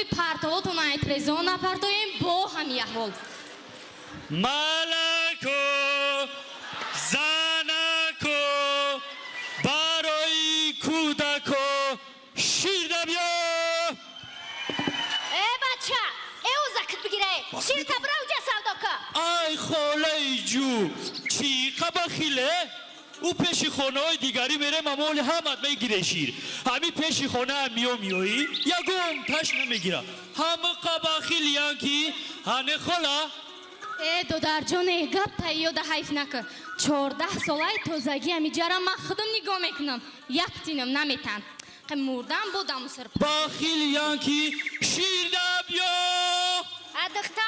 рӯи партовотон айтрезон напартоем, бо ҳами аҳвол. Малако, занако, барои кӯдако шир биё. Э, бача, э, узакит бигире. Шир табра уҷа савдо ка. Ай, холаи ҷу, чӣ қабахиле? Ӯ пеши хонаҳои дигарӣ мерем, амоли ҳамат мегире шир. Ҳами пеши хонаам миё миёӣ, ягон таш намегира. Ҳама қабахилиян ки, ҳане хола? Э, додарҷоне, гап тайёда ҳайф накун. 14 солаи тозагӣ ҳамиҷара ман худам нигоҳ мекунам. Як тинам наметан. Мурдам будам сир. Бахилиян ки шир набиё. А духта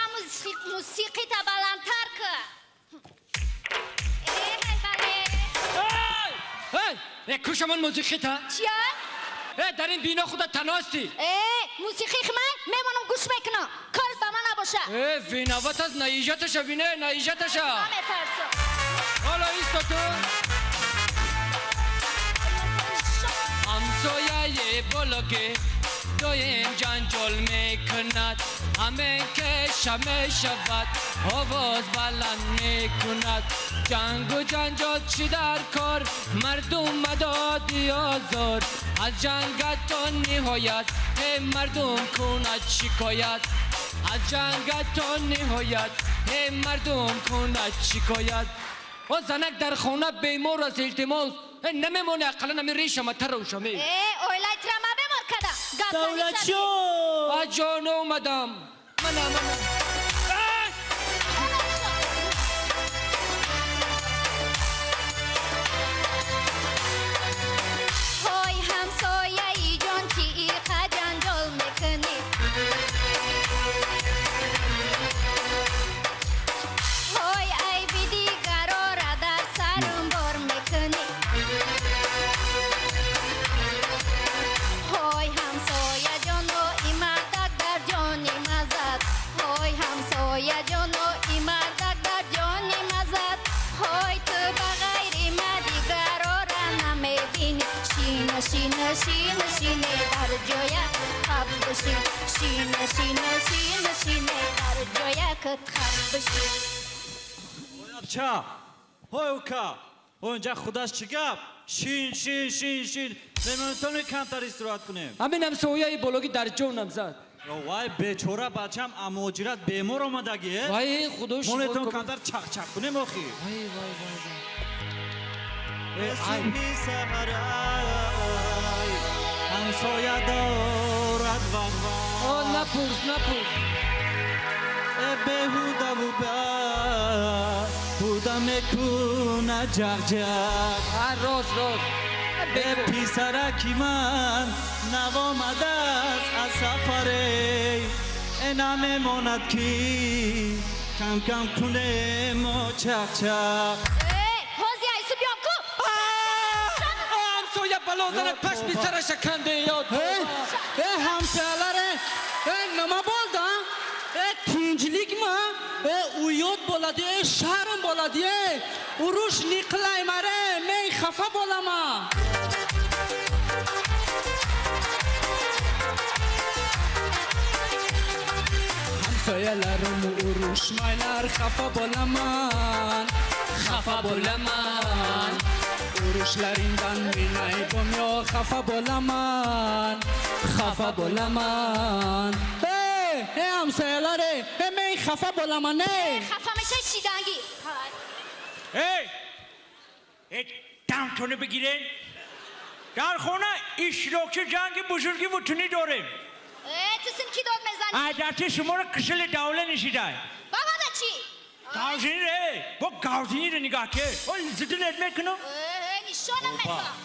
мусиқита баландтар ка. Э, ҳай бале. Эй, э, кушамон мусиқита. Чия? Э, дар ин бино худа танҳо ҳастӣ. Э, мусиқи химай мемонам гӯш мекунам. Корт ба ман набоша. Э, виноват аст, наижаташа бине, наижаташа. Наметарсам. Ҳоло исто ту. Ҳамсояи бологе доим ҷанҷол мекунад, ҳамин кеша мешавад, овоз баланд мекунад. Ҷангу ҷанҷол чӣ дар кор, мардум мадоди озор. Аз ҷангатон ниҳоят, э мардум кунад шикоят. Аз ҷангатон ниҳоят, э мардум кунад шикоят. О, занак дар хона бемор аст, илтимос. Э, намемони ақаллан ҳамин решама тарошаме. Э, оилаи тира ма бемор кардам. Гап занӣ шавӣ. Давлатшо! А ҷон омадам. Мана, мана. Ҳой ҳамсояи ҷон, чӣ иқа ҷанҷол мекунӣ? Ҳой айби дигарора дар сарум бор мекунӣ. Ҳой ҳамсоя ҷоно, и мардак дар ҷони мазад. Ҳой ҳамсоя ҷоно, и мардак дар ҷони мазад. Ҳой ту ба ғайри ма дигарора намебинӣ. Шина, шина, шина, шине дар ҷоя хаб бишин. Шина, шина, шина, шине дар ҷоя кит хаб бишин. Ой, абча, ҳой ука, онҷа худаш чӣ гап? Шин, шин, шин, шин. Мемонтони камтар истироҳат кунем. Ҳамин ҳамсояи бологӣ дар ҷонам зад. Вай бечора бачам амоҷират бемор омадаги, э? Вай, худо шифо Монетон кунад. камтар чақ-чақ кунем охи. Вай, вай, вай, вай. Э, субҳи саҳарай, ҳамсоя дорад вағва. О, напурс, напурс. Э, беҳудаву буда мекунад ҷағ-ҷағ. А, рост, рост. Э, писараки ман навомадааст аз сафаре. Э, намемонад ки кам-кам кунем мо чақ-чақ. Э, ҳози айсу биём ку. Ҳамсоя бало занад, пашми сараша канде ёд. Э, ҳамсояларе, э, нима bo'ldi, а? Э, tinchlikmi? Э, uyat bo'ladi, э, sharm bo'ladi, э. Urush niqilaymare, men xafa bo'laman. Ҳамсояларим urushmaylar, xafa bo'laman, xafa bo'laman. Urushlaringdan men aybim yo'q, xafa bo'laman, xafa bo'laman. Ey, ey ҳамсоялар, ey, ey, men xafa bo'laman, ey. Хафа мешавӣ шиданги. Эй, эй, дамтоне бигирен. Дар хона иштирокчи ҷанги бузурги вутунӣ дорем. Э, ту син ки дод мезанӣ? Ай, дасти шуморо кисили давла нишидай. Бабада чӣ? Гавзини ре, бо гавзини ре нигоҳ ке. О, зидинет мекунам. Э, нишонам мекунам.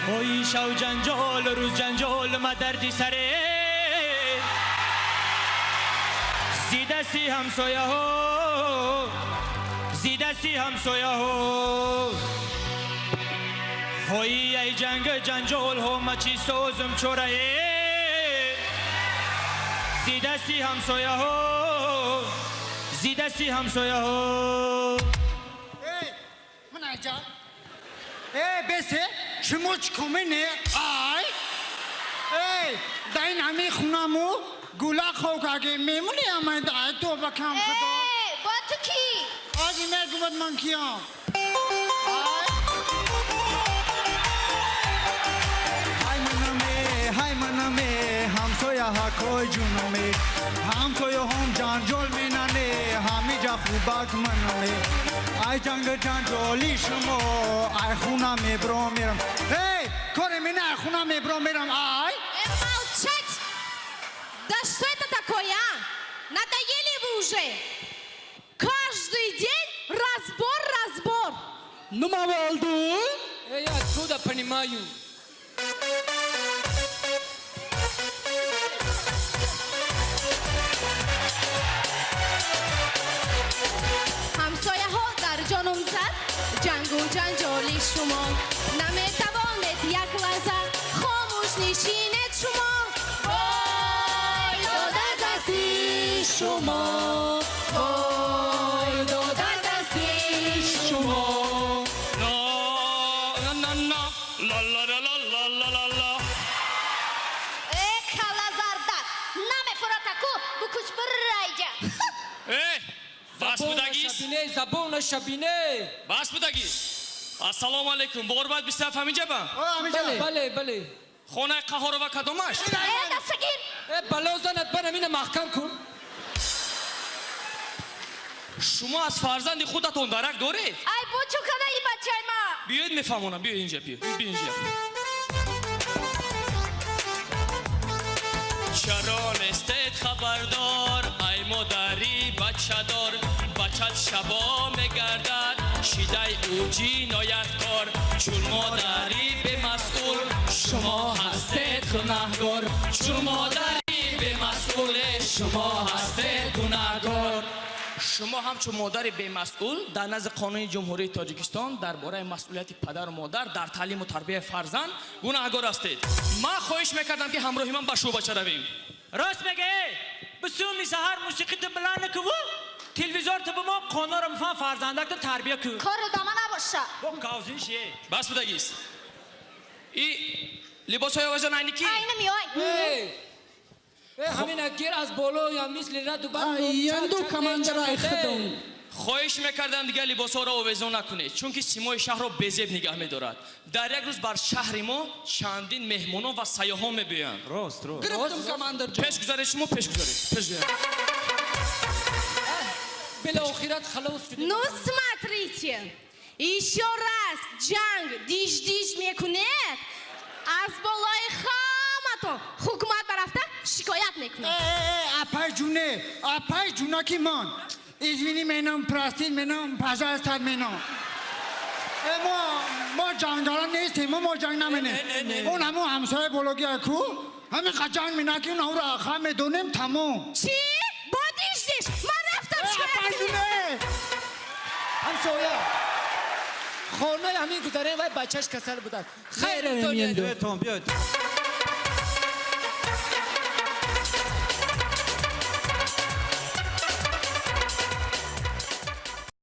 Ҳои шав ҷанҷол, рӯз ҷанҷол, ма дарди саре. Зидасти ҳамсояҳо, зидасти ҳамсояҳо. Ҳои ай ҷанг ҷанҷолҳо, ма чӣ созум чорае. Зидасти ҳамсояҳо, зидасти ҳамсояҳо. Эй, ман айҷа. Э, бесе, шумо чӣ комене? Ай! Э, Эй, да ин ҳами хунаму гула хокаге мемуни ҳамай ай то ба кам худо. Э, бо ту кӣ? Ози мегумад ман киям. Ҳай манаме, ҳай манаме, ҳамсоя ҳакои ҷунаме, ҳамсояҳом ҷанҷол менане, ҳамиҷа хубак манаме. Ай ҷанг ҷанҷоли шумо, ай хуна мебро мерам. Эй, кори мена ай хуна мебро мерам, ай. Молчать! Да что это такое, а? Надоели вы уже! Каждый день разбор, разбор! Nima bo'ldi? Я откуда понимаю? Ҳамсояҳо дар ҷонум зад ҷангу ҷанҷоли шумо. Наметавонед як лаҳза хомӯш нишинед шумо. Вой, дод аз дасти шумо, вой, дод аз дасти шумо. На, на, на, на, ла, ла, ла, ла, ла, ла, ла, ла. Э, калазардак, намефуратаку, букуш бирайҷа. Э, бас будагист? Шабине, забона шабине. Бас будагист? Ассалому алайкум. Борбад бистаф ҳаминҷа ба? О, ҳаминҷа. Бале, бале. Хонаи Қаҳорова кадомаш? Э, дастагир. Э, бало занат, барам ина маҳкам кун. Шумо аз фарзанди худатон дарак доред? Ай, бо чӯ кадаи бачаи ма? Биёед мефаҳмонам, биёед инҷа, биёед, биёед инҷа. Чаро нестед хабардор, ай модари бачадор, бачат шабо мегардад, шидаи ӯ ҷинояткор, чун модари бемасъул, шумо ҳастед гунаҳгор, чун модари бемасъуле, шумо ҳастед гунаҳгор. Шумо ҳамчун модари бемасъул дар назди қонуни Ҷумҳурии Тоҷикистон дар бораи масъулияти падару модар дар таълиму тарбияи фарзанд гунаҳгор ҳастед. Ман хоҳиш мекардам, ки ҳамроҳи ман ба шӯъбача равем. Рост мега, бисуми саҳар мусиқӣ билан куву, телевизор ту бимо қонуро мифам фарзандакто тарбия ку. Кору дама набоша. Бо гавзин шие. Бас будагист. И либосҳои овезон айни ки? Айна миёй. Э, ҳамина гир аз боло я мисли раду барқ. Янду командирай худум. Хоҳиш мекардам дигар либосҳоро овезон накунед, чунки симои шаҳрро безеб нигаҳ медорад. Дар як рӯз бар шаҳри мо чандин меҳмонон ва сайёҳон мебиёянд. Рост, рост. Гирифтум командир ҷон. Пеш гузаред шумо, пеш гузаред. Пеш гузаред. Билохират халос шудем. Ну, смотрите, еще раз ҷанг диш-диш мекунед, аз болои ҳаматон ҳукумат барафта шикоят мекунад. Э, апай ҷуне, апай ҷунаки ман. Извини менам, прости менам, пожалуйста менам. Э, мо ҷангара нестем, мо ҷанг наменем. Он ҳамун ҳамсояи бология ку, ҳамин қа ҷанг менаки, он ҳамро аха медонем, тамом. Чӣ? Бо диш-диш? Ман рафтам шикоят Апай кунам. ҷуне! Ҳамсоя. Хонаи ҳамин гузарем, вай бачаш касал будад. Хайр, Меравем Антония. янду. Биёед, Том, биёед.